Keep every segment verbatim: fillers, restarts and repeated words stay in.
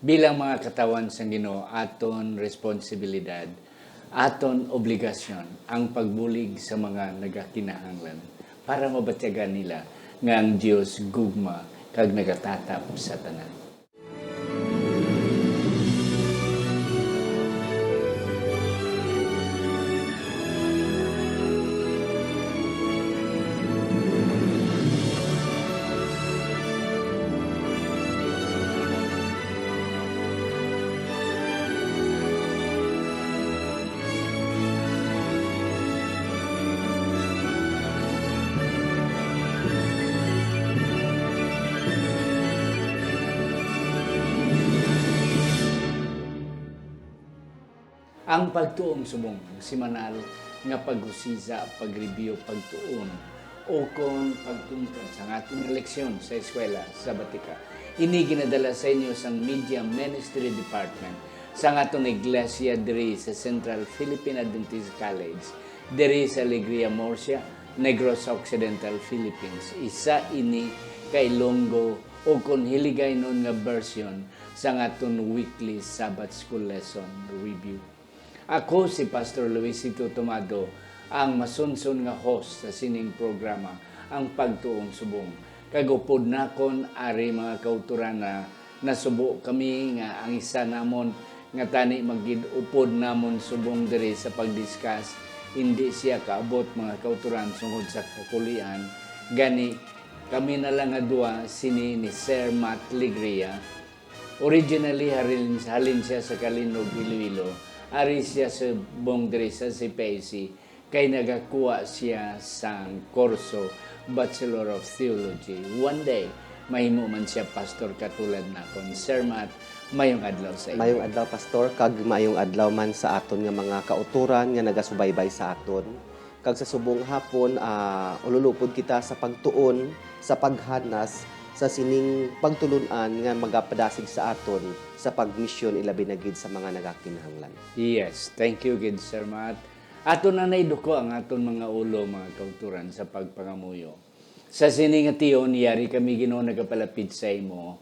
Bilang mga katawhan sang Ginoo, aton responsibilidad, aton obligasyon ang pagbulig sa mga nagakinahanglan para mabatyagan nila nga ang Dios gugma kag nagatatap sa tanan. Ang pagtuon subong semanal nga pag-usisa, pag-review, pagtuon, ukon pagtungkad sa aton nga leksyon sa eskwela sa Batika. Ini ginadala sa inyo sang Media Ministry Department sang aton iglesia diri sa Central Philippine Adventist College, diri sa Alegria, Murcia, Negros Occidental, Philippines. Isa ini ka Ilonggo ukon Hiligaynon nga version sang aton weekly Sabbath School lesson review. Ako si Pastor Luisito Tomado, ang masunson nga host sa sining programa, ang Pagtuong Subong. Kag upod nakon, ari mga kautoran, na nasubo kami nga ang isa namon nga tani magid-upod namon subong diri sa pag-discuss, indi siya kaabot, mga kautoran, sungod sa kakulian. Gani, kami na lang nga duha, sini ni Sir Matt Ligria. Originally, halin, halin siya sa Calinog, Iloilo. Ari siya subong diri sa C P I C, kay nagakuha siya sang kurso Bachelor of Theology. One day, mahimo man siya pastor katulad nakon. Sir Matt, mayong adlaw sa inyo. Mayong adlaw, Pastor, kag mayong adlaw man sa aton nga mga kautoran nga nagasubaybay sa aton. Kag sa subong hapon, ah, ululupod kita sa pagtuon, sa paghanas sa sining pagtulon-an nga magapadasig sa aton sa pagmisyon, ilabi na gid sa mga nagakinahanglan. Yes, thank you gid, Sir Matt. Aton anay duko ang aton mga ulo, mga kautoran, sa pagpangamuyo. Sa sini nga tion, yari kami, Ginoo, nagapalapit sa imo.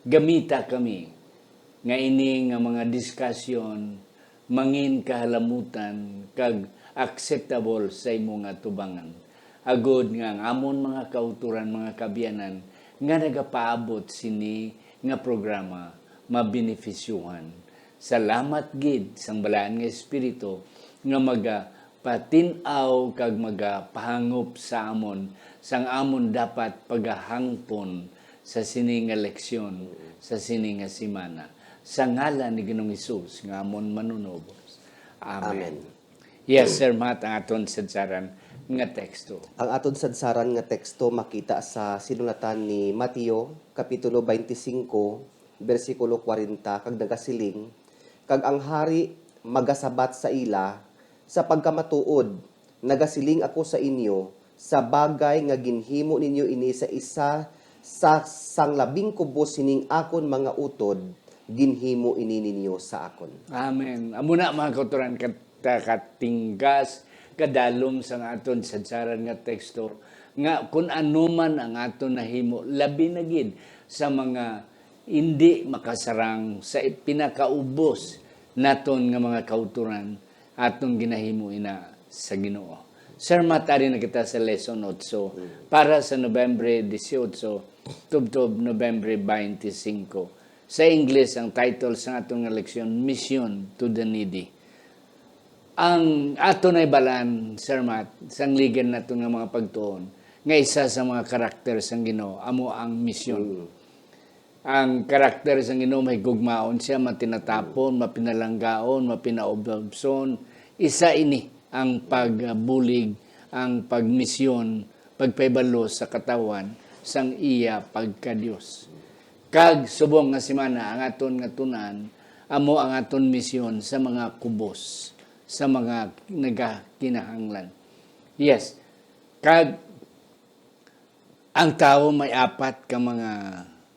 Gamita kami nga ini nga mga diskasyon mangin kahalamutan kag acceptable sa imo nga atubangan, agod nga ang amon mga kautoran, mga kaabyanan nga nagapaabot sini nga programa mabenefisyuhan. Salamat gid sang Balaan nga Espiritu nga magapatin-aw kag magapahangop sa amon sang amon dapat pagahangpon sa sini nga leksyon, sa sini nga semana. Sa ngalan ni Ginoong Hesus nga amon Manunubos. Amen. Amen. Yes, Sir Matt, ang aton sadsaran nga teksto. Ang aton sadsaran nga teksto makita sa sinulatan ni Mateo, Kapitulo twenty-five, bersikulo forty, kag nagasiling, "Kag ang hari magasabat sa ila sa pagkamatuod, nagasiling ako sa inyo, sa bagay nga ginhimo ninyo ini sa isa sa sang labing kubos sining akon mga utod, ginhimo ini ninyo sa akon." Amen. Amo na, mga kautoran, kat-, katinggas, kadalom sang aton sadsaran nga teksto, nga kun ano man ang aton nahimo, labi na gid sa mga indi makasarang, sa pinakaubos naton nga mga kautoran, aton ginahimo ina sa Ginoo. Sir Matt, ari na kita sa lesson otso, mm, para sa Nobyembre dieciocho, tubtob Nobyembre twenty-five. Sa Ingles, ang title sa aton nga leksyon, Mission to the Needy. Ang aton ay balaan, Sir Matt, sang ligan naton nga mga pagtuon, nga isa sa mga karakter sang Ginoo amo ang misyon. Mm. Ang karakter sang Ginoo, mahigugmaon siya, matinatapon, mapinalanggaon, mapinaubsobson. Isa ini ang pagbulig, ang pagmisyon, pagpahibalo sa katawhan sang iya pagka-Dios. Kag subong nga semana, ang aton nga tun-an amo ang aton misyon sa mga kubos, sa mga nagakinahanglan. Yes. Kag ang tawo may apat ka mga,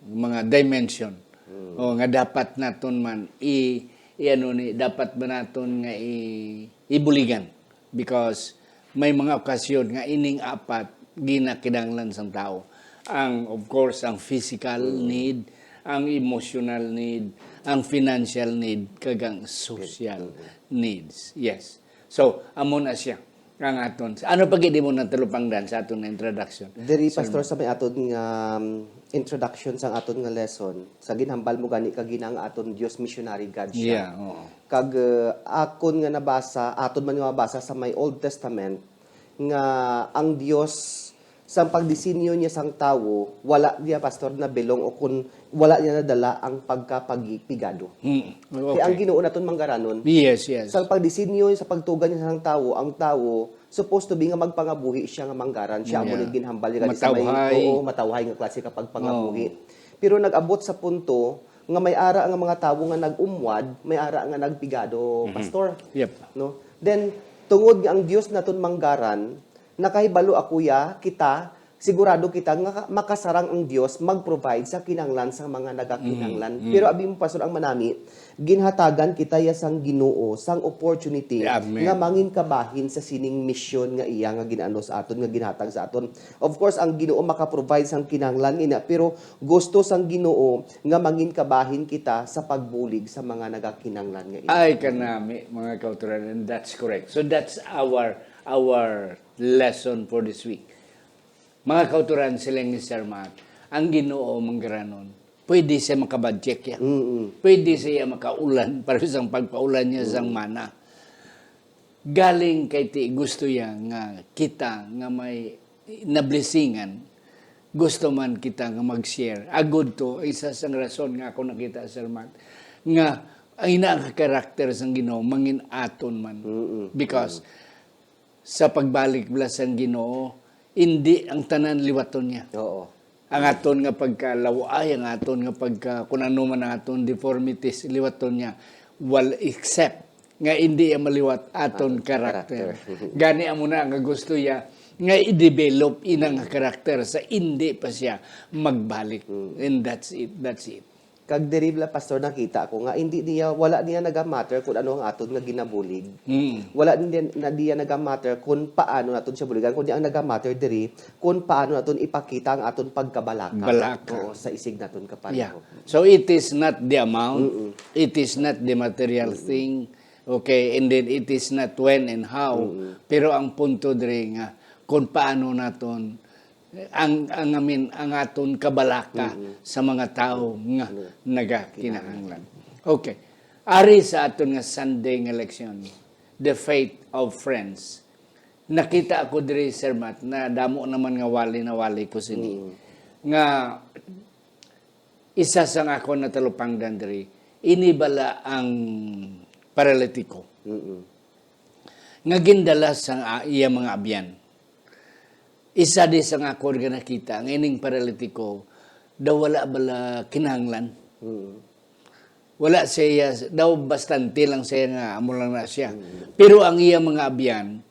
mga dimension. Mm. O, nga dapat naton man i, i-, ano ni, dapat ba naton nga i-, ibuligan? Because may mga okasyon nga ining apat ginakinahanglan sang tawo. Ang, of course, ang physical, mm, need, ang emotional need, ang financial need kag ang social needs. Yes. So, amo na siya ang aton. Ano pa gid mo natalupangdan sa aton nga introduction? Diri, Pastor, sa may aton nga, um, introduction sang aton nga lesson, sa ginhambal mo gani kagina nga aton Dios missionary God siya. Yeah, oo. Kag, uh, akon nga nabasa, aton man nga mabasa sa may Old Testament, nga ang Dios, sang pagdisenyo niya sang tawo, wala niya, Pastor, na belong o kun wala niya nadala ang pagkapagpigado. Hmm. Kay ang Okay. Ginoo naton manggaranon, Yes, yes. sa pagdisenyo, sa pagtuga niya sang tawo, ang tawo, supposed to be nga magpangabuhi siya nga manggaran. Siya amo Yeah. ni ginhambal niya gani sa may, Matawhay. Oo, matawhay nga klase ka pagpangabuhi. Oo. Pero nag-abot sa punto nga may ara nga mga tawo nga nag-umwad, may ara nga nagpigado, Mhm. Pastor. Yep. No? Then, tungod nga ang Dios naton manggaran, nakahibalo ako ya, kita, sigurado kita nga makasarang ang Dios mag-provide sa kinahanglan sa mga nagakinahanglan. Mm, mm. Pero abi mo, Pastor, ang manami, ginhatagan kita ya sang Ginoo sang opportunity Amen. Nga mangin kabahin sa sining misyon nga iya nga gin-ano sa aton, nga ginhatag sa aton. Of course, ang Ginoo maka-provide sang kinahanglan ina, pero gusto sang Ginoo nga mangin kabahin kita sa pagbulig sa mga nagakinahanglan nga ina. Ay, kanami, mga kauturan, and that's correct. So that's our, our lesson for this week. Mga kauturan, siling ni Sir Mark, ang Ginoo manggaranon, pwede siya makabadyak ya. Mm-mm. Pwede siya makaulan, para sa pagpaulan niya sang Mm. mana. Galing kay ti gusto ya nga kita nga may nablisingan, gusto man kita nga mag-share. Agud to, isa sang rason nga ako nakita, Sir Mark, nga ay na ang karakter sang Ginoo, mangin aton man. Mm-mm. Because Mm. sa pagbalik bala sang Ginoo, indi ang tanan liwaton niya. Oo. Ang aton nga pagkalaw-ay, ang aton nga pagka, kung ano man ang aton deformities, liwaton niya. Wal, except nga indi iya maliwat aton Aton karakter. Karakter. Gani amo na nga gusto iya nga i-develop ina nga karakter sa indi pa siya magbalik. Mm. And that's it. That's it. Kag diri bala, Pastor, nakita ko nga hindi niya, wala niya naga-matter kung ano ang aton nga ginabulig. Mm. Wala niya, na diya naga-matter kung paano naton siya buligan, kundi ang naga-matter diri kung paano naton ipakita ang aton pagkabalaka. Balaka. Oo, sa isig naton kapareho. Yeah. So it is not the amount, Mm-mm. it is not the material Mm-mm. thing, okay, and then it is not when and how, Mm-mm. pero ang punto diri nga kung paano naton ang, ang, I mean, ang aton kabalaka Mm-mm. sa mga tawo nga Mm. nagakinahanglan. Okay. Ari sa aton nga Sunday nga leksyon, the faith of friends. Nakita ako diri, Sir Matt, na damo naman nga wali na wali ko sini. Mm. Nga isa sang akon natalupangdan diri, ini bala ang paralitiko Mm-mm. nga gindala sa, ah, iya mga abyan. Isa di sang akon nga nakita nga ining paralitiko daw wala bala kinahanglan. Mm. Wala siya, daw bastante lang siya nga amo lang na siya. Mm. Pero ang iya mga abyan,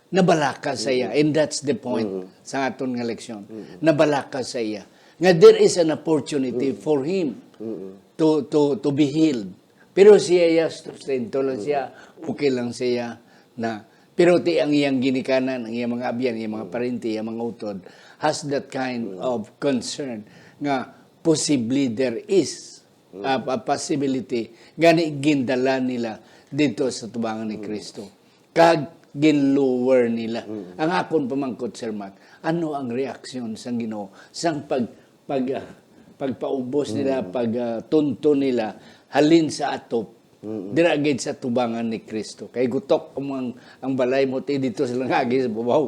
nabalaka sa iya. Mm. And that's the point Mm. sa aton nga leksyon. Mm. Nabalaka sa iya. Nga there is an opportunity Mm. for him Mm. to, to, to be healed. Pero siya, iya, sustento lang siya, Mm. okay lang siya na. Pero ti ang iyang ginikanan, ang iyang mga abyan, iyang mga Mm. parente, iyang mga utod, has that kind Mm. of concern nga possibly there is Mm. a, a possibility, gani gindala nila dito sa tubangan ni Mm. Kristo. Kag ginlower nila. Mm. Ang akon pamangkot, Sir Matt, ano ang reaksyon sang Ginoo sang pag, pag, ah, pagpaubos nila, Mm. pag, ah, tunto nila halin sa atop, Mm. dira gid sa tubangan ni Kristo? Kay gutok ang, ang, ang balay mo, ti dito sila nga agi sa babaw.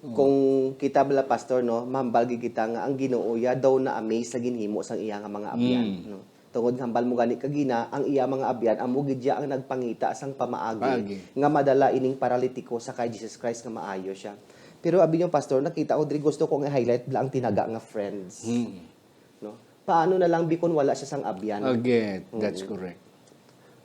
Kung kita bala, Pastor, no, mahambal gid kita nga ang Ginoo ya daw na-amaze sa ginhimo sang iya nga mga abyan, Mm. no? Tungod nga hambal mo gani kagina, ang iya mga abyan, amo gid ya ang nagpangita sang pamaagi Pagi. nga madala ining paralitiko sa kay Jesus Christ nga maayo siya. Pero abi niyo, Pastor, nakita ko diri, gusto ko nga highlight lang ang tinaga nga friends. Hmm. No? Paano na lang bikon wala siya sang abyan? Again, that's Mm. correct.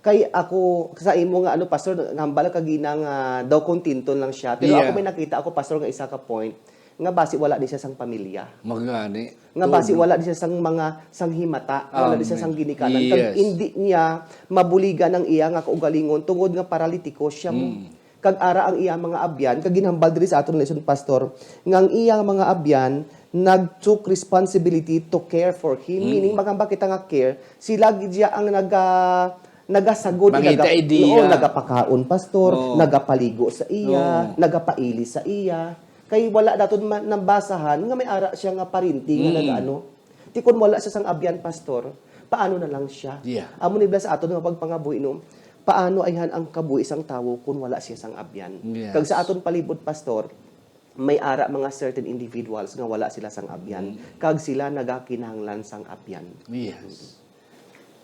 Kay ako, sa imo nga, ano, Pastor, nga hambal kagina nga daw kontinton lang siya. Pero Yeah. ako may nakita ako, Pastor, nga isa ka point, nga basi wala ni siya sang pamilya. Magani. Nga basi Tuod. wala ni siya sang mga, sang himata, wala ni siya Amen. sang ginikanan. Kag Yes. indi niya mabuligan ang iya nga kaugalingon tungod nga paralitiko siya mo. Mm. Kag ara ang iya mga abyan, kag ginhambal diri sa aton lesson, Pastor, nga ang iya mga abyan, nag-took responsibility to care for him. Mm. Meaning, maghambal kita nga care, sila gid siya ang naga-, nagasagod, Mangita naga-, idea. Oo, nagapakaon, pastor, Oo. nagapaligo sa iya, Oo. nagapaili sa iya. Kay wala naton ma-, nabasahan nga may ara siya nga parinti nga Mm. nagaano. Ti kun wala siya sang abyan, pastor, paano na lang siya? Yeah. Amo ni bala sa aton nga pagpangabuhi, no? Paano ayhan ang kabuhi sang tawo kun wala siya sang abyan? Yes. Kag sa aton palibot, pastor, may ara mga certain individuals nga wala sila sang abyan, Mm. kag sila nagakinahanglan sang abyan. Yes.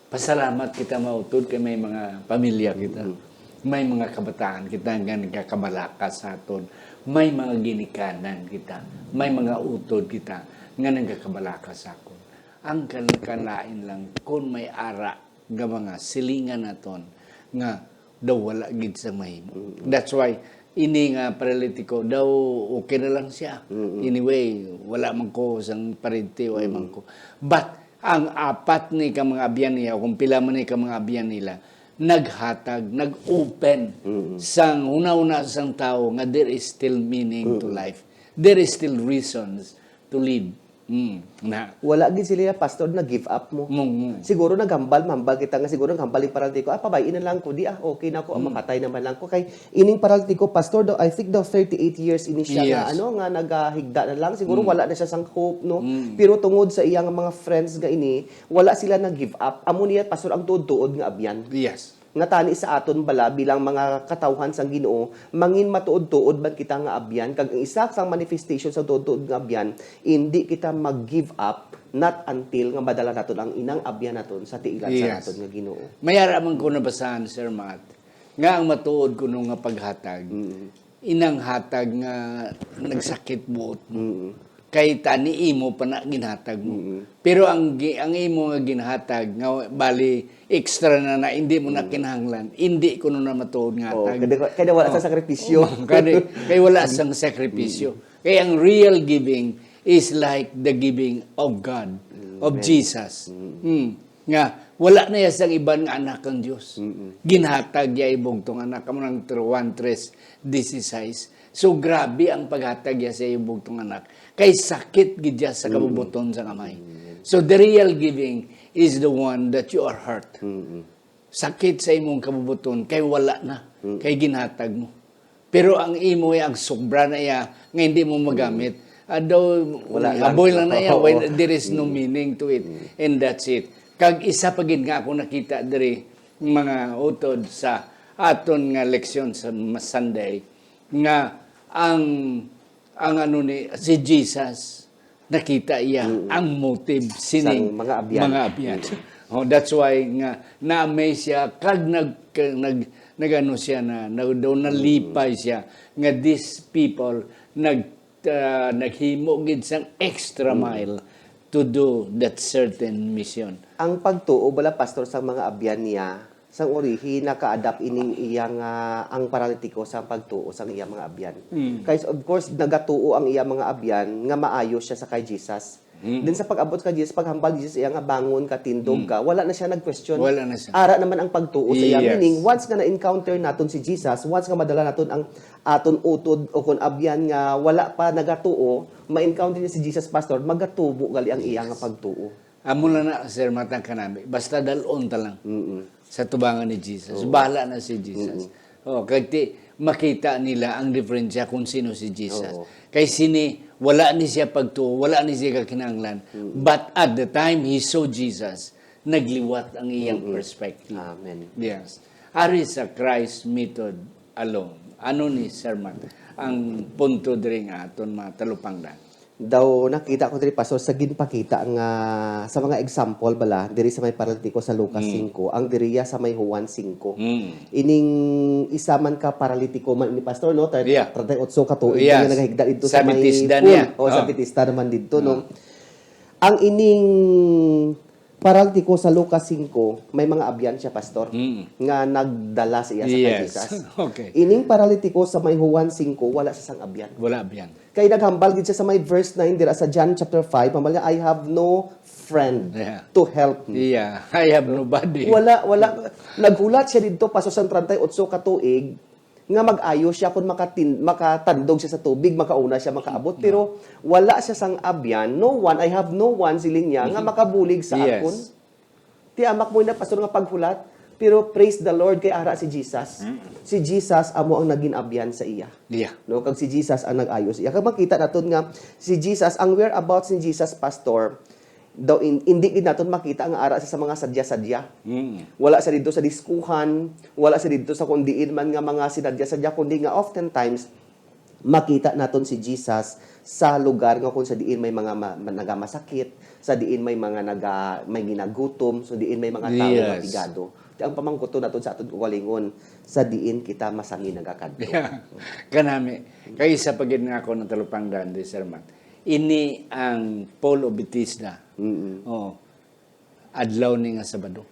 Pasalamat kita mautod kay may mga pamilya kita. Mm. May mga kabataan kita nga nagakabalaka sa aton. May mga ginikanan kita. May mga utod kita nga nagakabalaka sa akon. Ang kan-, kanlain lang kung may ara nga mga silingan naton nga daw wala gid sa mahimo. Mm. That's why ini nga paralitiko daw okay na lang siya. Mm. Anyway, wala man ko sang parente, wala man Mm. ko. But ang apat ni ka mga abyan niya, kung pila man ni ka mga abyan nila, naghatag, nag-open Mm. sang hunahuna sang tawo nga there is still meaning to Mm. life. There is still reasons to live. Mm, na. Wala gid sila, pastor, na give up mo. Mm, mm. Siguro naghambal, mambal kita nga siguro naghambal yung paraltiko, "Ah, pabay-i na lang ko, di ah, okay na ko, ah, Mm. makatay naman lang ko." Kay ining paraltiko, pastor, daw, I think daw thirty-eight years ini siya nga, Yes. ano, nga nagahigda na lang. Siguro Mm. wala na siya sang hope, no? Mm. Pero tungod sa iyang mga friends nga ini, wala sila nag-give up. Amo niya, pastor, ang tuod-tuod nga abyan. Yes. Nga tani sa aton bala bilang mga katawhan sang Ginoo, mangin matuod-tuod man kita nga abyan, kag ang isa sang manifestation sa tuod-tuod nga abyan, indi kita mag-give up, not until nga madala naton ang inang abyan naton sa tiilan sa Yes. naton nga Ginoo. May ara man ko nabasahan, Sir Matt, nga ang matuod kuno nga paghatag, Mm. inang hatag nga nagsakit buot mo. Mm. Kay tani imo pa na ginhatag mo. Mm. Pero ang gi-, ang imo nga ginhatag nga bali extra na na, hindi mo na Mm. kinahanglan, hindi ko na matuod nga Oo, hatag. Kaya, kaya wala sa Oo. sakripisyo. Oo, kaya, kaya wala sang sakripisyo. Mm. Kaya ang real giving is like the giving of God, Mm, of amen. Jesus. Mm. Mm. Nga, wala na iya sang iban nga anak ang Dios. Mm-mm. Ginhatag iya ibugtong anak, amo nang tr-, one tres dieciséis. So, grabe ang paghatag iya sa iyang bugtong anak. Kay sakit gid iya sa Mm-mm. kabubuton sang amay. Mm-mm. So, the real giving is the one that you are hurt. Mm-mm. Sakit sa imong kabubuton, kay wala na, Mm-mm. kay ginhatag mo. Pero ang imo, ang sobra na iya nga hindi mo magamit, ah, daw, Wala lang. aboy lang na iya, Oo. when there is no Mm. meaning to it. Mm. And that's it. Kag isa pa gid nga ako nakita diri, mga utod sa aton nga leksyon sa ma-, Sunday, nga ang, ang ano ni, si Jesus, nakita iya Mm. ang motive sining Sang mga abyan. mga abyan. Mm. Oh, that's why nga na-amaze siya kag nag-, nag-, nag-ano siya na, na, daw nalipay Mm. siya nga these people nag-, ah, naghimo gid sang extra Mm. mile to do that certain mission. Ang pagtuo bala, pastor, sa mga abyan niya, sang urihi naka-adapt ining iya nga ang paralitiko sa pagtuo sang iya mga abyan. Mm. Kay, of course, nagatuo ang iya mga abyan nga maayo siya sa kay Jesus. Mm. Then sa pag-abot kay Jesus, paghambal ni Jesus iya nga, "Bangon ka, tindog Mm. ka," wala na siya nag-question. Wala na siya. Ara naman ang pagtuo sa iya. Yes. Meaning, once nga na-encounter naton si Jesus, once nga madala naton ang aton utod o kun abyan nga wala pa nagatuo, ma-encounter niya si Jesus, pastor, magatubo gali ang iya nga Yes. pagtuo. Amo lang na, sir, matang kanami. Basta dal-on ta lang Mm-mm. sa tubangan ni Jesus. Oo. Bahala na si Jesus. Mm-mm. Oh, kay ti, makita nila ang diferensya kung sino si Jesus. Oo. Kay sini, wala ni siya pagtuo, wala ni siya kakinahanglan. Mm-mm. But at the time he saw Jesus, nagliwat ang iyang Mm-mm. perspective. Amen. Yes. Ari sa Christ method alone. Ano ni, Sir Matt, ang punto diri nga aton matalupangdan? Daw nakita ko diri, Pastor, sa ginpakita nga sa mga example bala diri sa may paralitiko sa Lucas Mm. singko, ang diriya sa may Juan singko. Mm. Ining isa man ka paralitiko man ni, Pastor, no? Tar-, Yeah. treinta y ocho ka tuig Yes. na nagahigda didto Sa sa may Bethesda pool. niya. O, sa Oh. Bethesda naman didto, no? Oh. Ang ining paralitiko sa Lucas singko, may mga abyan siya, Pastor, Mm. nga nagdala sa iya sa kay Yes. Jesus. Okay. Ining paralitiko sa may Juan singko, wala siya sang abyan. Wala abyan. Kay naghambal gid siya sa may verse nine dira sa John chapter five, mambal niya, "I have no friend Yeah. to help me." Yeah, I have nobody. Wala, wala. Naghulat siya didto, pastor, sang treinta y ocho ka tuig, nga mag-ayo siya kung makatin-, makatandog siya sa tubig, makauna siya makaabot. Pero wala siya sang abyan, no one, I have no one, siling niya, nga makabulig sa Yes. akon. Ti amak mo na, Pastor, nga paghulat. Pero praise the Lord, kay ara si Jesus. Si Jesus amo ang naging abyan sa iya. Yeah. No, kag si Jesus ang nag-ayo sa iya. Kag makita naton nga si Jesus, ang whereabouts ni Jesus, Pastor, daw in-, hindi gid naton makita nga ara sa, sa mga sadya-sadya. Mm. Wala sa dito sa diskuhan, wala sa dito sa kung diin man nga mga sinadya-sadya, kundi nga oftentimes makita naton si Jesus sa lugar nga kung sa diin may mga ma-, ma-, nagamasakit, sa diin may mga naga-, may ginagutom, sa diin may mga tawo nga Yes. pigado. Ti ang pamangkuton naton sa aton kaugalingon, sa diin kita masami nagakadto. Yeah. Kanami, kay isa pa gid nga ako ng talupangdan di sermon. Ini ang Paul of Bethesda. Mm-mm. Oo. Adlaw ni nga Sabado.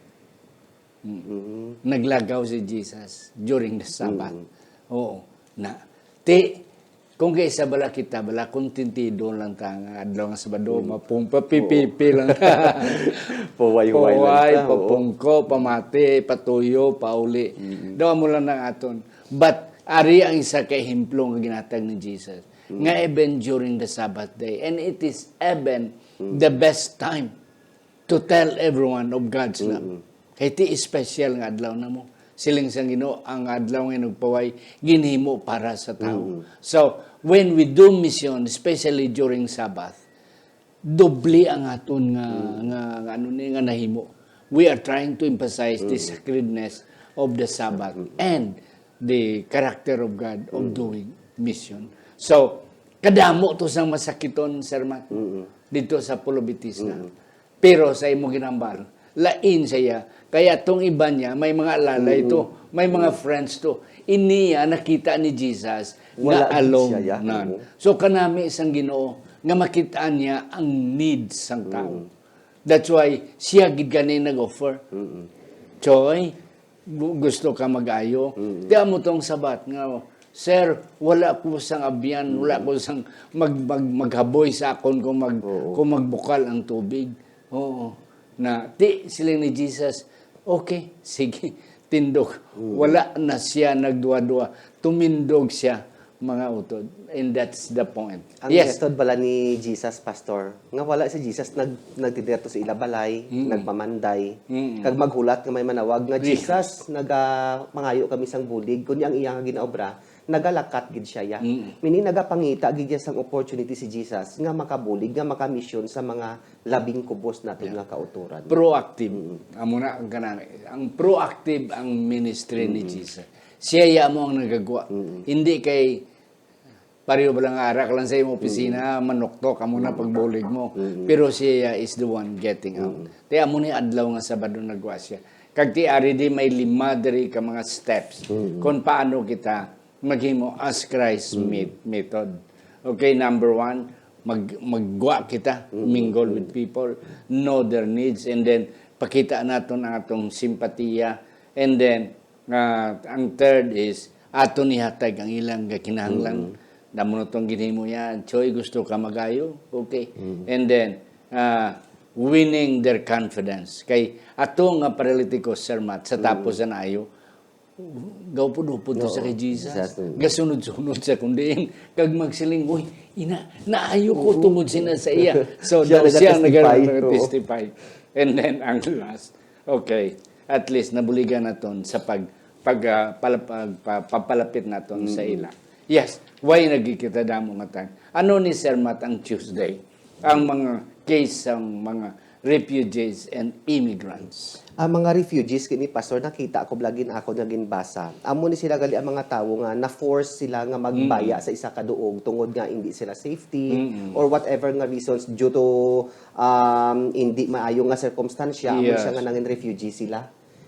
Mm. Mm. Naglagaw si Jesus during the Sabbath. Mm. Oo. Na, ti, kung kay isa bala kita, bala, kontentido lang ta nga adlaw nga Sabado, Mm. mapung-, papipipi Oo. lang ta. Pahuway-huway lang Pahuway, ta, oo. papungko, pamati, patuyo, pauli. Mm. Daw mo lang ang aton. But, ari ang isa ka ehemplo nga ginatag ni Jesus. Mm. Nga even during the Sabbath day. And it is even Mm. the best time to tell everyone of God's love. Mm-mm. Kay ti special nga adlaw namo. Siling sang Ginoo, ang adlaw nga nagpaway, ginhimo para sa tawo. Mm-mm. So, when we do mission, especially during Sabbath, doble ang aton nga, Mm. nga, nga ano ni, nga nahimo. We are trying to emphasize the Mm. sacredness of the Sabbath Mm-mm. and the character of God of Mm. doing mission. So, kadamo to sang masakiton, Sir Matt, Mm-mm. dito sa Pulo Bitisna. Mm-mm. Pero sa imo ginambal, lain siya. Kaya tong iba niya, may mga alalay Mm. to, may mga Mm. friends to. Iniya nakita ni Jesus Wala nga gid alone siya, ya. nan. Mm. So kanami sang Ginoo nga makita niya ang needs sang tao. Mm. That's why siya gid gani nag-offer. Mm. Choy, gu-, gusto ka mag-ayo? Mm. Di amo tong sabat nga, "Sir, wala ko sang abyan, wala Mm. ko sang mag-, mag-, maghaboy sa akon kung mag-, Oo. kung magbukal ang tubig." Oo. Na, ti, siling ni Jesus, "Okay, sige, tindog." Mm. Wala na siya nagduwa-duwa. Tumindog siya, mga utod. And that's the point. Ang Yes. method bala ni Jesus, Pastor, nga wala si Jesus nag-, nagtindog sa ila balay, Mm. nagpamanday. Mm. Kag maghulat nga may manawag nga, Yes. "Jesus, nagapangayo kami sang bulig." Kundi ang iya nga ginaobra, nagalakat gid siya, ya. Mm. Meaning, nagapangita gid siya sang opportunity si Jesus nga makabulig, nga makamisyon sa mga labing kubos naton Yeah. nga kautoran. Proactive. Mm. Amo na ang kanang, ang proactive ang ministry ni Mm. Jesus. Siya ya mo ang nagagwa. Mm. Hindi kay pareho ba lang ara ka lang sa imong opisina, Mm. manuktok, amo na Mm. pagbulig mo. Mm. Pero siya is the one getting out. Mm. Kaya amo ni adlaw nga Sabado nagwa siya. Kag ti ari di may lima diri ka mga steps Mm. kung paano kita maghimo as Christ Mm. met-, method. Okay, number one, mag-, maggwa kita, Mm. mingle with Mm. people, know their needs, and then pakita naton ang atong simpatiya. And then, ah, ang third is, aton ihatag ang ilang gakinahanglan. Mm. Damo na tong ginhimo niya, "Choy, gusto ka magayo?" Okay. Mm. And then, ah, winning their confidence. Kay ato nga paralitiko, Sir Matt, sa Mm. tapos sa naayo, gawpod-upod to sa Oo, kay Jesus. Jesus, mm. Gasunod-sunod sa kundi kag magsiling, "Uy, ina, naayo ko Oo. tungod sina sa iya." So, Siya daw siya nag-testify, nag-, oo. nag-testify. And then, ang last, okay, at least, nabuligan naton sa pag, pag, ah, pala-, pag, pa-, pagpalapit naton sa Mm. ila. Yes, why nagkikita damo nga time? Ano ni Sir Matt ang Tuesday? Ang mga case sang mga refugees and immigrants. Ang mga refugees, kini, Pastor, nakita ko lagi na ako nga ginbasa. Amo ni sila gali ang mga tawo nga na-force sila nga magbaya Mm. sa isa ka duog tungod nga hindi sila safety Mm. or whatever nga reasons due to, um, hindi maayo nga sirkumstansya, amo siya Yes. nga nangin refugee sila.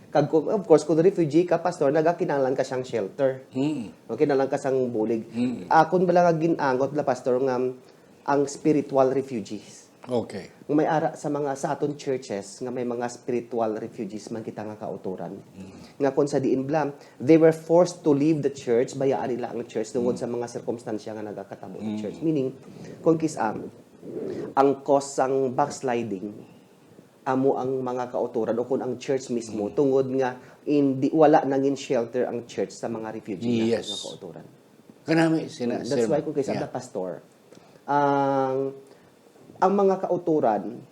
Kag kung, of course, kung refugee ka, Pastor, nagakinahanglan ka siyang shelter. Mm. Okay, kinahanglan ka sang bulig. Mm. Akon bala nga gin-angot la, Pastor, nga ang spiritual refugees. Okay. Nga may ara sa mga, sa aton churches, nga may mga spiritual refugees man kita nga kautoran. Mm. Nga kung sa diin bala, they were forced to leave the church, bayaan nila ang church tungod Mm. sa mga sirkumstansya nga nagakatabo sa Mm. church. Meaning, kung kis-, um, ang cause sang backsliding, amo ang mga kautoran o kung ang church mismo, Mm. tungod nga hindi, wala nangin shelter ang church sa mga refugee natin Yes. nga kauturan. Kanami, sina, Mm, that's sir, why kung kay sa yeah. Pastor, ang, ang mga kauturan,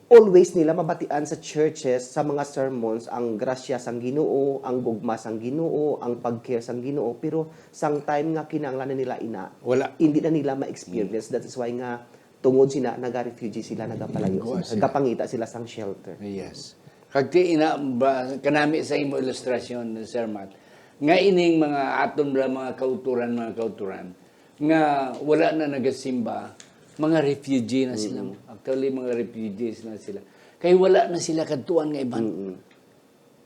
always nila mabatian sa churches, sa mga sermons, ang grasya sang Ginoo, ang gugma sang Ginoo, ang pag-care sang Ginoo, pero sang time nga kinahanglan na nila ina, Wala. hindi na nila ma-experience. Mm. That is why nga tungod sina naga-refugee sila, nagapalayo Kuha sila, sila. nagapangita sila sang shelter. Yes. Kag ti ina ba, kanami sa imo ilustrasyon, Sir Matt, nga ining mga aton bala mga kauturan, mga kauturan, nga wala na nagasimba, mga refugee na sila. Mm. Actually, mga refugees na sila. Kay wala na sila kadtuan nga iban. Mm.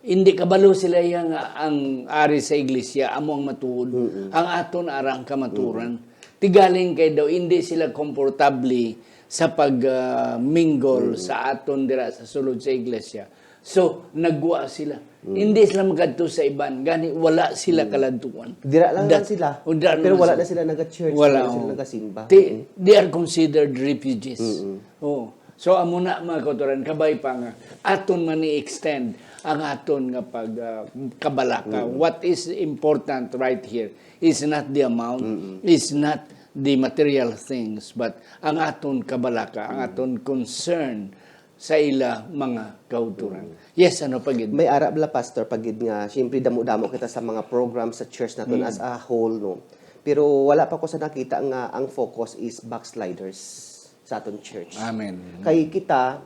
Hindi kabalo sila iya nga ang ari sa iglesia amo ang matuod. Mm-mm. Ang aton ara ang kamaturan. Mm-mm. Tigaling kay daw hindi sila komportable sa pag, ah, mingle Mm-mm. sa aton dira sa sulod sa iglesia. So, nagwa sila. Mm. Hindi sila magadto sa iban. Gani, wala sila Mm. kaladtuan. Dira lang That- lang sila. Oh, dira Pero lang wala sila. na sila naga-church, Wala, wala sila oh. nagasimba. Ti-, Mm. they are considered refugees. Mm-mm. Oh. So, amo na, mga kauturan, kabay pa nga aton man i-extend ang aton nga pag, ah, kabalaka. Mm. What is important right here is not the amount, Mm-mm. is not the material things, but ang aton kabalaka, ang Mm. aton concern sa ila mga kauturan. Mm. Yes, ano pa gid? May ara bala, Pastor, pa gid nga, siyempre, damo-damo kita sa mga program sa church naton Mm. as a whole, no? Pero wala pa ko sa nakita nga ang focus is backsliders sa aton church. Amen. Kay kita,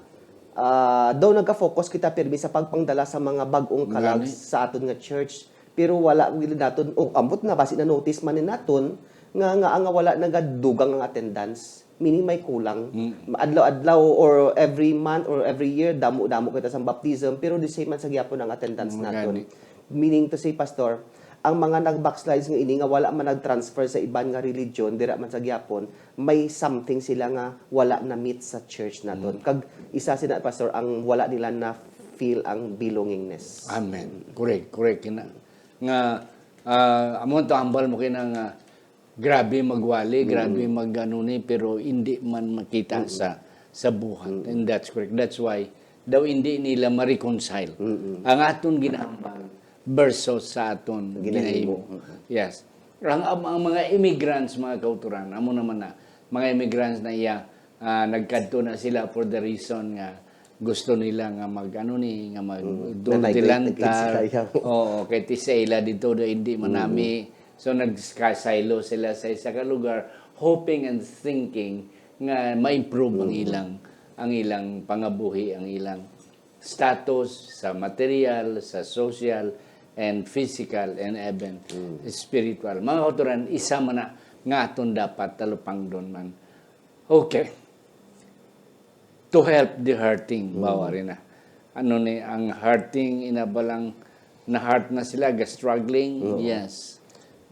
ah, daw nagka-focus kita pirmi sa pagpangdala sa mga bag-ong kalag Gani. sa aton nga church, pero wala gid naton, o ambot na, basi na-notice man ni naton nga, nga, nga wala nagadugang ang attendance, meaning may kulang. Mm. Adlaw-adlaw or every month or every year, damo-damo kita sa baptism, pero the same man sa gyapon ang attendance Mm, naton. gani. Meaning to say, Pastor, ang mga nag-backslide nga ini nga wala man nag-transfer sa iban nga religion, dira man sa gyapon, may something sila nga wala na-meet sa church naton. Mm. Kag isa sina, Pastor, ang wala nila na-feel ang belongingness. Amen. Correct, correct. Kina, nga, ah, amo to, hambal mo kina nga, grabe magwali, grabe Mm. mag-ano ni, pero hindi man makita Mm. sa, sa buhat. Mm. And that's correct. That's why daw hindi nila ma-reconcile. Mm. Ang aton ginahambal versus sa aton Ginahimo. ginahimo. Mm. Yes. Ang, ang, ang mga immigrants, mga kauturan, amo naman na, mga immigrants na iya, ah, nagkadto na sila for the reason nga gusto nila nga mag, ano ni, nga mag Mm. duldilantar. Nag-migrate na gid sila, yaw. Oo, kay ti sa ila dito do hindi Mm. manami. So, nagkasaylo sila sa isa ka lugar, hoping and thinking nga ma-improve ang Mm. ilang, ang ilang pangabuhi, ang ilang status sa material, sa social, and physical, and even Mm. spiritual. Mga kauturan, isa man na nga aton dapat talupangdon man. Okay. To help the hurting, Mm. bawa rin na. Ano ni, ang hurting, ina ba lang na-hurt na sila, ga-struggling? Oo. Yes.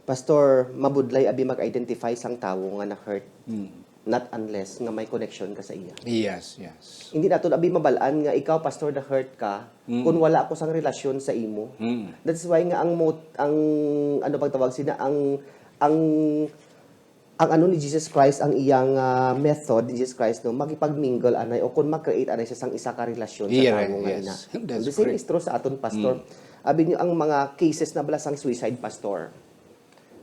Pastor, mabudlay abi mag-identify sang tawo nga na-hurt. Mm. Not unless nga may connection ka sa iya. Yes, yes. Hindi naton abi mabal-an nga ikaw, Pastor, na-hurt ka Mm. kung wala ako sang relasyon sa imo. Mm. That's why nga ang mo-, ang, ano bang tawag sina, ang, ang, ang ano ni Jesus Christ, ang iyang, ah, method ni Jesus Christ, no, makipag-mingle anay o kung mag-create anay siya sang isa ka relasyon sa Yeah, tawo nga yes. ina. That's The same correct. is true sa aton, Pastor. Mm. Abi niyo, ang mga cases na bala sang suicide, Pastor.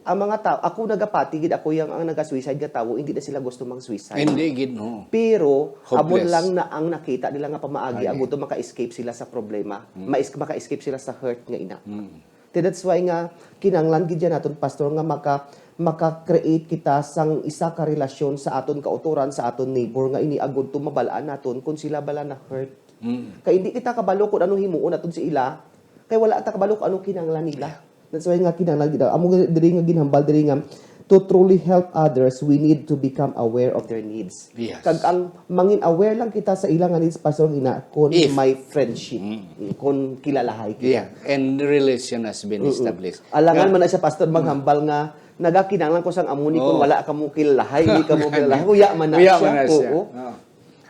Ang mga tao, ako nagapati gid ako yang ang naga-suicide nga tawo, hindi na sila gusto mag-suicide. Hindi gid, no. Pero, amo Hopeless. lang na ang nakita nila nga pamaagi, Agi. amo to maka-escape sila sa problema, Mm. mais-, maka-escape sila sa hurt nga ina. Mm. Ti that's why nga kinahanglan gid yan naton, Pastor, nga maka-, maka-create kita sang isa ka relasyon sa aton kautoran, sa aton neighbor, nga ini agud to mabal-an naton kung sila bala na hurt. Mm. Kay hindi kita kabalo kung ano himuon naton sa ila, kay wala ta kabalo kung ano kinahanglan nila. Yeah. That's why nga kinahanglan gid, amo nga diri nga ginhambal diri nga to truly help others, we need to become aware of their needs. Yes. Kag ang mangin aware lang kita sa ila nga needs, Pastor, ina, kung If. may friendship, Mm. kung kilalahay kita. Yeah, and relation has been Mm-mm. established. Alangan Nga man na siya, Pastor, Mm. maghambal nga, nagakinahanglan ko sang amo ni kung Oo. wala ka mo kilalahay, hindi ka mo kilalahay. Kuya man na Kuya siya. man na siya. Oo. Oo.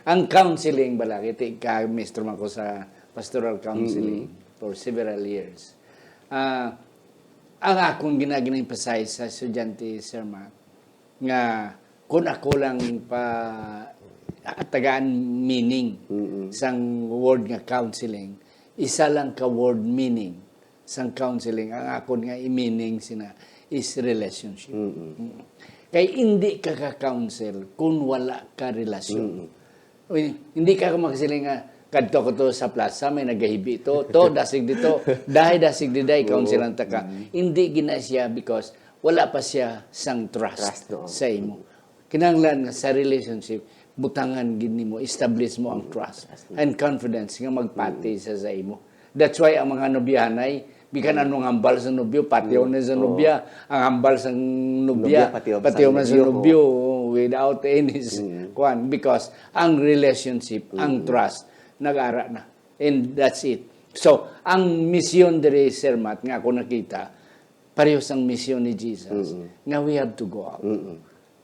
Ang counseling bala, kiti ka, Mister Marcos, sa pastoral counseling Mm-mm. for several years. Ah, ang akong gina-, gina-emphasize sa estudyante, Sir Mark, nga kung ako lang pa tagaan meaning Mm-mm. sang word nga counseling, isa lang ka word meaning, sang counseling, ang akon nga i-meaning sina is relationship. Mm. Kay hindi ka ka-counsel kung wala ka relasyon. Mm. Uy, hindi ka magsiling nga, "Kadto ko to sa plaza, may nagahibi to, to, dasig dito, dahay, dasig diday, Oo. counselan ta ka." Mm. Hindi gina siya because wala pa siya sang trust Trust, oo. sa imo. Kinahanglan nga sa relationship, butangan gid nimo, establish mo ang Mm. trust Trust mo. and confidence nga magpati Mm. sa, sa imo. That's why ang mga nobyahanay, bikan Mm. anong hambal sa nobyo, patyon Mm. na sa Oo. nobya. Ang hambal sa nobya, Nobya, patyon sa patyon na sa nobyo. nobyo, without any s-, Mm. kwan. Because ang relationship, ang Mm. trust, nag-ara na. And that's it. So, ang misyon diri, Sir Matt, nga ako nakita, pareho sang misyon ni Jesus, Mm. nga we have to go out. Mm.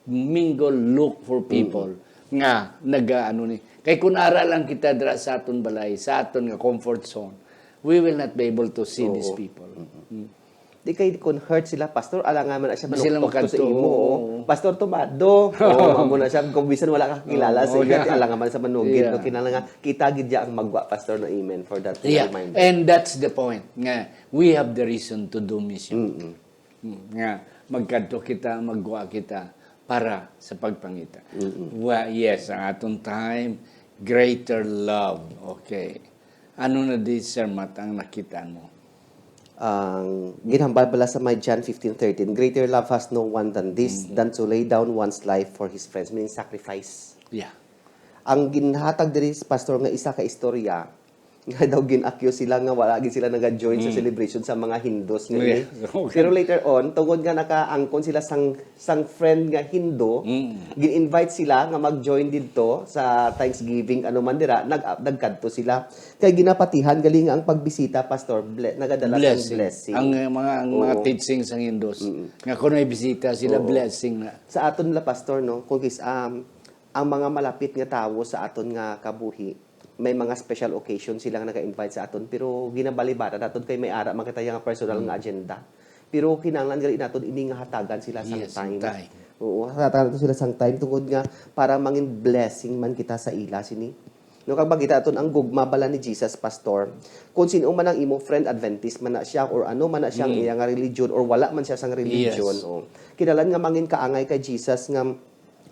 Mingle, look for people Mm. nga naga-, ano ni. Kay kung ara lang kita dira sa aton balay, sa aton nga comfort zone, we will not be able to see these Oo. people. Mm. Mm. Di kay kung hurt sila, Pastor, alangan man na siya Di sila manuktok to sa makadto, imo, oo. oh. Pastor Tomado, oh, amo na siya, kung bisan wala ka kilala Oo, sa iya, yeah. alangan man sa manugid, Yeah. no? Kinahanglan nga kita gid ya ang magwa, Pastor, no? Amen for that Yeah, reminder. and that's the point nga we have the reason to do mission. Mm-mm. Mm, nga magkadto kita, magwa kita para sa pagpangita. Mm-mm. Wa-, yes, ang aton time, greater love. Okay. Ano na di, Sir Matt, ang nakita mo? Ang ginhambal bala sa may John fifteen thirteen, "Greater love has no one than this, Mm-hmm. than to lay down one's life for his friends," meaning sacrifice. Yeah. Ang ginhatag diri sa pastor nga isa ka istorya, nga daw gin-accuse sila nga wala gid sila naga-join sa Mm. celebration sa mga Hindus nga Yeah, ini. okay. Pero later on, tungod nga nakaangkon sila sang, sang friend nga Hindu, Mm. gin-invite sila nga mag-join didto sa Thanksgiving, ano man dira, nag-, nagkadto sila. Kay ginapatihan gali nga ang pagbisita, Pastor, ble-, nagadala sang Blessing. blessing. Ang, uh, mga, ang mga Oo. teachings sang Hindus, Mm. nga kung may bisita sila, Oo. blessing na. Sa aton la, Pastor, no, kung kis-, um, ang mga malapit nga tawo sa aton nga kabuhi, may mga special occasion sila nga naga-invite sa aton, pero ginabalibara naton kay may ara man kita nga personal Mm. nga agenda. Pero kinahanglan gali naton ini nga hatagan sila sang Yes, time. time. Oo, hatagan naton sila sang time tungod nga para mangin blessing man kita sa ila sini. No, kag makita aton ang gugma bala ni Jesus, Pastor. Kung sin-o man ang imo friend, Adventist man na siya, or ano man na siya ang Mm. iya nga religion, or wala man siya sang religion, Yes. oh, kinahanglan nga mangin kaangay kay Jesus nga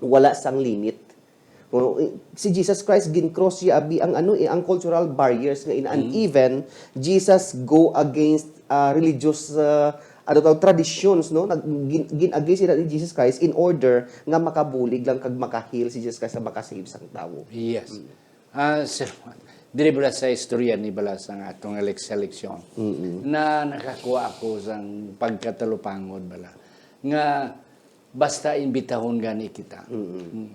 wala sang limit. Oh, i-, si Jesus Christ gin-cross ya abi ang ano, eh, ang cultural barriers nga ina, and Mm. even Jesus go against, ah, religious, ah, ano tawag, traditions, no? Nag-, gin-, gin-against sila ni Jesus Christ in order nga makabulig lang kag maka-heal si Jesus Christ, nga maka-save sang tawo. Yes. Mm. Ah, sir, diri bala sa istorya ni bala sa nga atong elek-, sa eleksyon, Mm-mm. na nakakuha ako sang pagkatalupangod bala nga basta imbitahon gani kita. Mm-mm. Mm.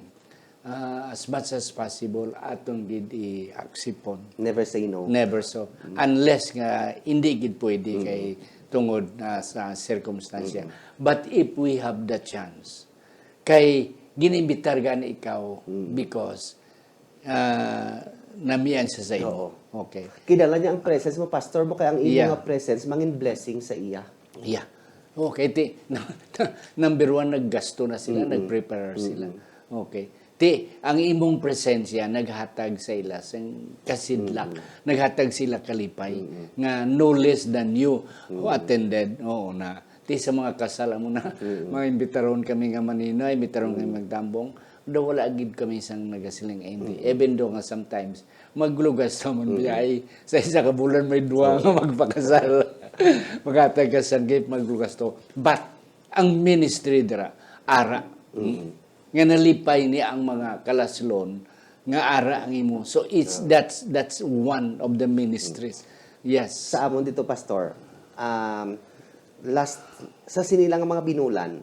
Ah, as much as possible, aton gid i-aksipon. Never say no. Never so. Mm. Unless nga hindi gid pwede Mm. kay tungod na sa circumstance. Mm. But if we have the chance, kay ginimbitar gani ikaw Mm. because, ah, namian siya sa imo. Oo. Okay. Kinahanglan niya ang presence mo, Pastor, mo, kay ang imo Yeah. nga presence mangin blessing sa iya. Yeah. Okay, ti, number one, naggasto na sila, Mm-mm. nag-prepare sila. Mm-mm. Okay. Ti, ang imong presensya naghatag sa ila sing kasidlak, Mm-mm. naghatag sila kalipay, Mm-mm. nga no less than you who Mm-mm. attended. Oo na. Ti sa mga kasal, amo na, Mm-mm. mga imbitaron kami nga maninay, imbitaron kami Mm-mm. magtambong. Daw wala gid kami sang nagasiling, "Ay, hindi." Mm-mm. Even though nga sometimes, maglugas naman Mm-mm. biya, ay, sa isa ka bulan may duwa Oo. nga magpakasal. Maghatag ka sang gift, maglugas to. But, ang ministry dira, ara. Mm-mm. Nga nalipay ni ang mga kalaslon, nga ara ang imo. So, it's, Ah. that's, that's one of the ministries. Mm. Yes. Sa amon dito, Pastor, um, last, sa sini lang nga mga binulan,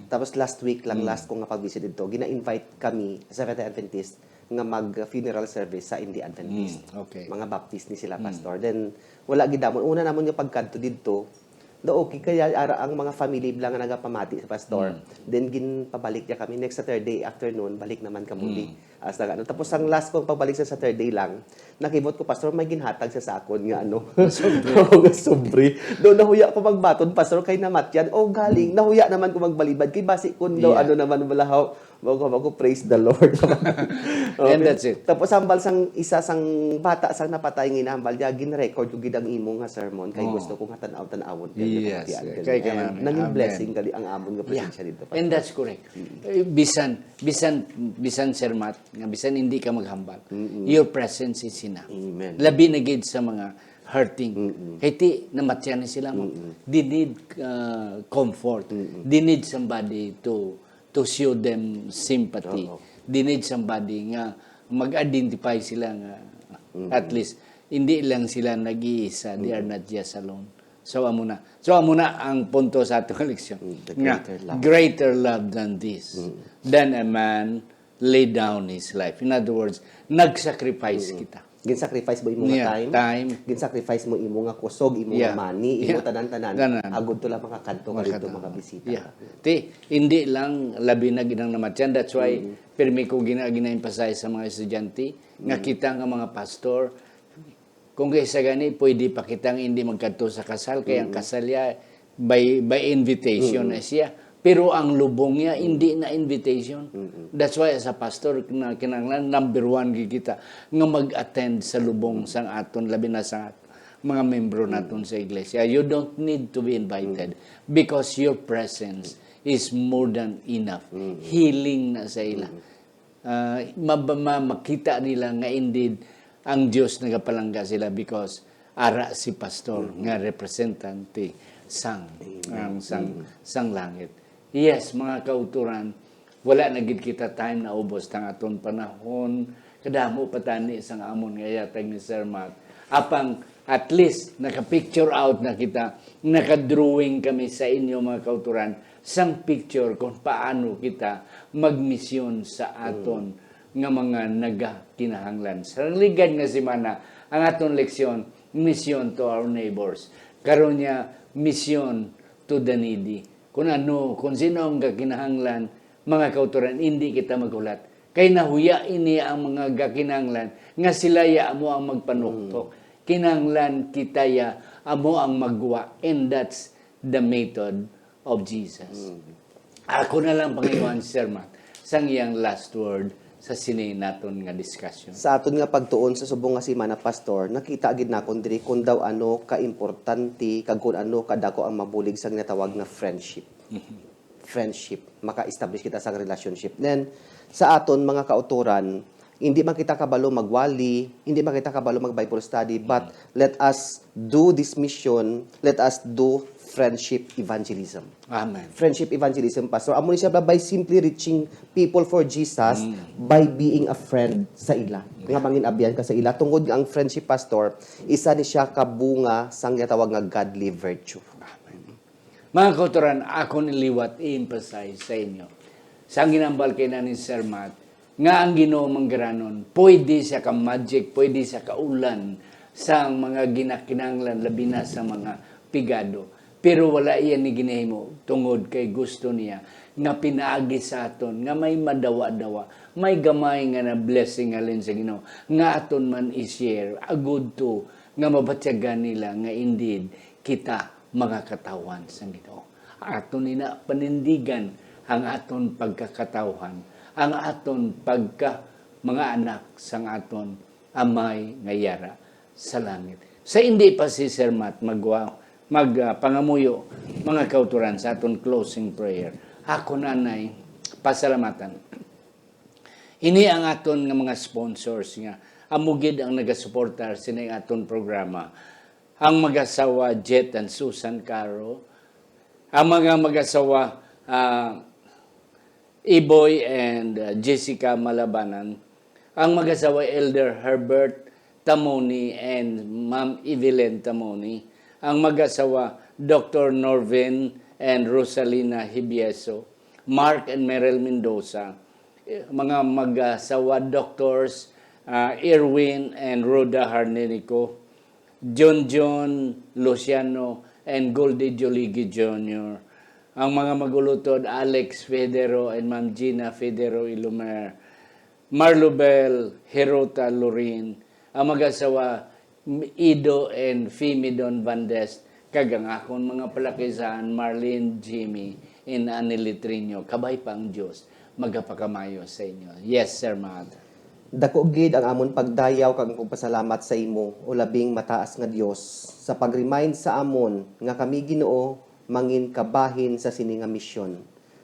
tapos last week lang, Mm. last ko nga pag-visit dito, gina-invite kami sa Seventh-day Adventist nga mag-funeral service sa hindi Adventist. Mm, okay. Mga Baptist ni sila, Mm. Pastor. Then, wala gid namon. Una namon nga pagkadto didto, daw okay, kaya ara ang mga family lang nga nagapamati sa Pastor. Mm. Then, ginpabalik niya kami. Next Saturday afternoon, balik naman kami. Mm. Hasta ano. Tapos, ang last kong pagbalik sa Saturday lang, nakibot ko, Pastor, may ginhatag siya sa akon nga ano. Sobre. Oo, nga sobre. Do, nahuya ko magbaton, Pastor, kay namatyan. Oh, galing. Mm. Nahuya naman ko magbalibad. Kay basi kun daw, Yeah. ano naman, balahaw, Bago, bago, praise the Lord. And that's it. Tapos hambal sang isa sang bata sang napatay nga hinahambal niya, gin-record ko gid ang imo nga sermon kay Oh. gusto ko nga tan-aw-tan-awon kay Yes, napatian kay ka. kanan. Nanging Amen. Blessing gali ang amon nga Yeah. presensya dito. And that's correct. Eh, bisan, bisan, bisan, Sir Matt, nga bisan hindi ka maghambal, your presence is enough. Amen. Labi na gid sa mga hurting. Kay ti, namatyan na sila, mo. They need uh, comfort. They need somebody to to show them sympathy. Oo. They need somebody nga mag-identify sila nga at least hindi lang sila nag-iisa, they are not just alone. So amo na. So amo na ang punto sa atong leksyon. Mm, the Nga, greater love. Greater love than this. Than a man lay down his life. In other words, nag-sacrifice kita. Gin-sacrifice mo imo nga Yeah, time. time. Gin-sacrifice mo imo nga kusog, imo Yeah. nga money, imo Yeah. tanan-tanan. Tanan. Agud to lang makakadto ka dito, Makadto. Makabisita Yeah. ka. Ti, hindi lang labi na gid ang namatyan. That's why pirmi ko gina gina-emphasize sa mga estudyante nga kita nga mga pastor, kung kaysa gani, pwede pa kita nga hindi magkadto sa kasal, kay ang kasal ya by by invitation na siya. Pero ang lubong niya hindi na invitation. That's why as a pastor na kinahanglan number one gid kita nga mag-attend sa lubong sang aton, labi na sa mga membro naton sa iglesia. You don't need to be invited because your presence is more than enough. Healing na sa ila. Ah, ma-, ma-, makita nila nga indeed ang Dios nagapalangga sila because ara si pastor nga representante sang ang sang sang langit. Yes, mga kauturan, wala na gid kita time, naubos ang aton panahon. Kadamo pa tani sang amon nga yatag ni Sir Matt. Apang at least naka-picture out na kita, naka-drawing kami sa inyo, mga kauturan, sang picture kung paano kita magmisyon sa aton nga mga nagakinahanglan. Sa nagligad nga semana, ang aton leksyon, mission to our neighbors. Karon niya, mission to the needy. Kung ano, kung sino ang gakinahanglan, mga kauturan, hindi kita maghulat. Kay nahuya ini ang mga gakinahanglan nga sila ya amo ang magpanuktok. Kinahanglan kita ya amo ang magwa. And that's the method of Jesus. Ako na lang pangiwan, Sir Matt, sang iyang last word sa sini naton nga discussion. Sa aton nga pagtuon sa subong nga semana, Pastor, nakita gid nakon diri kung daw ano ka importante kag kung ano ka dako ang mabulig sa ginatawag nga friendship. Friendship, maka-establish kita sa relationship. Then, sa aton mga kauturan, hindi man kita kabalo magwali, hindi man kita kabalo mag Bible study, but let us do this mission, let us do friendship evangelism. Amen. Friendship evangelism, Pastor. Amo ni siya by simply reaching people for Jesus by being a friend sa ila. Nga mangin-abyan ka sa ila. Tungod nga ang friendship, Pastor, isa ni siya ka bunga sang ginatawag nga godly virtue. Mga kauturan, akon liwat i-emphasize sa inyo. Sa ginambal kay na ni Sir Matt, nga ang Ginoo manggaranon, pwede siya ka magic, pwede siya ka ulan sa mga ginakinanglan, labi na sa mga pigado. Pero wala iya ni ginahimo tungod kay gusto niya nga pinaagi sa aton nga may madawa-dawa, may gamay nga na blessing halin sa Ginoo nga aton man i-share, agud to nga mabatyagan nila nga indeed kita mga katawhan sang Ginoo. Aton ina panindigan ang aton pagkakatawhan, ang aton pagka mga anak sang aton Amay nga yara sa langit. Sa hindi pa si Sir Matt magwa, mag ah, pangamuyo, mga kauturan, sa aton closing prayer, ako nanay pasalamatan. Ini ang aton nga mga sponsors nga amo gid ang nagasuportar sini aton programa. Ang mag-asawa Jet and Susan Caro, ang mga mag-asawa ah, Iboy and uh, Jessica Malabanan, ang mag-asawa Elder Herbert Tamoni and Ma'am Evelyn Tamoni, ang mag-asawa Doctor Norvin and Rosalina Hibieso, Mark and Meryl Mendoza, eh, mga mag-asawa doctors uh, Irwin and Rhoda Harnenico, John John Luciano and Goldie Joligi Junior, ang mga magulutod Alex Federo and Ma'am Gina Federo Ilumer, Marlubel Hirota Lorin, ang mag-asawa Ido and Fimidon Bandes, kag ang akon mga palakisan Marlene, Jimmy, and Annie Litrino, kabay pa ang Dios. Magapakamayo sa inyo. Yes, Sir Mad. Dako gid ang amon pagdayaw kag pagpasalamat sa imo, o labing mataas nga Dios, sa pag-remind sa amon nga kami, Ginoo, mangin kabahin sa sini nga misyon.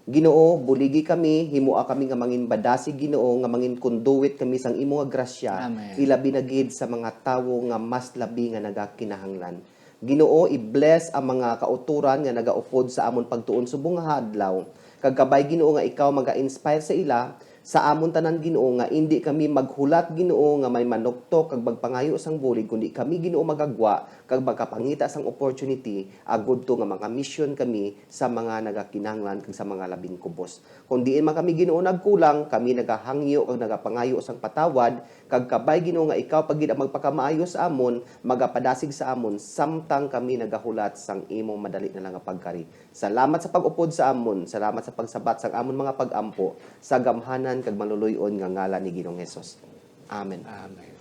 Ginoo, buligi kami, himoa kami nga mangin badasig, Ginoo, nga mangin conduit kami sang imo nga grasya, Amen. Ilabi na gid sa mga tawo nga mas labi nga nagakinahanglan. Ginoo, i-bless ang mga kautoran nga nagaupod sa amon pagtuon subong nga adlaw. Kag kabay, Ginoo, nga ikaw maga-inspire sa ila, sa amon tanan, Ginoo, nga indi kami maghulat, Ginoo, nga may manuktok kag magpangayo sang bulig, kundi kami, Ginoo, magagwa kag magapangita sang opportunity agud to nga mga misyon kami sa mga nagakinahanglan kag sa mga labing kubos. Kung diin man kami, Ginoo, nagkulang, kami nagahangyo kag nagapangayo sang patawad, kag kabay, Ginoo, nga ikaw pa gid ang magpakamaayo sa amon, magapadasig sa amon, samtang kami nagahulat sang imo madali na lang nga pagkari. Salamat sa pag-upod sa amon, salamat sa pagsabat sang amon mga pag-ampo, sa gamhanan kag maluloy-on nga ngalan ni Ginoong Jesus. Amen. Amen.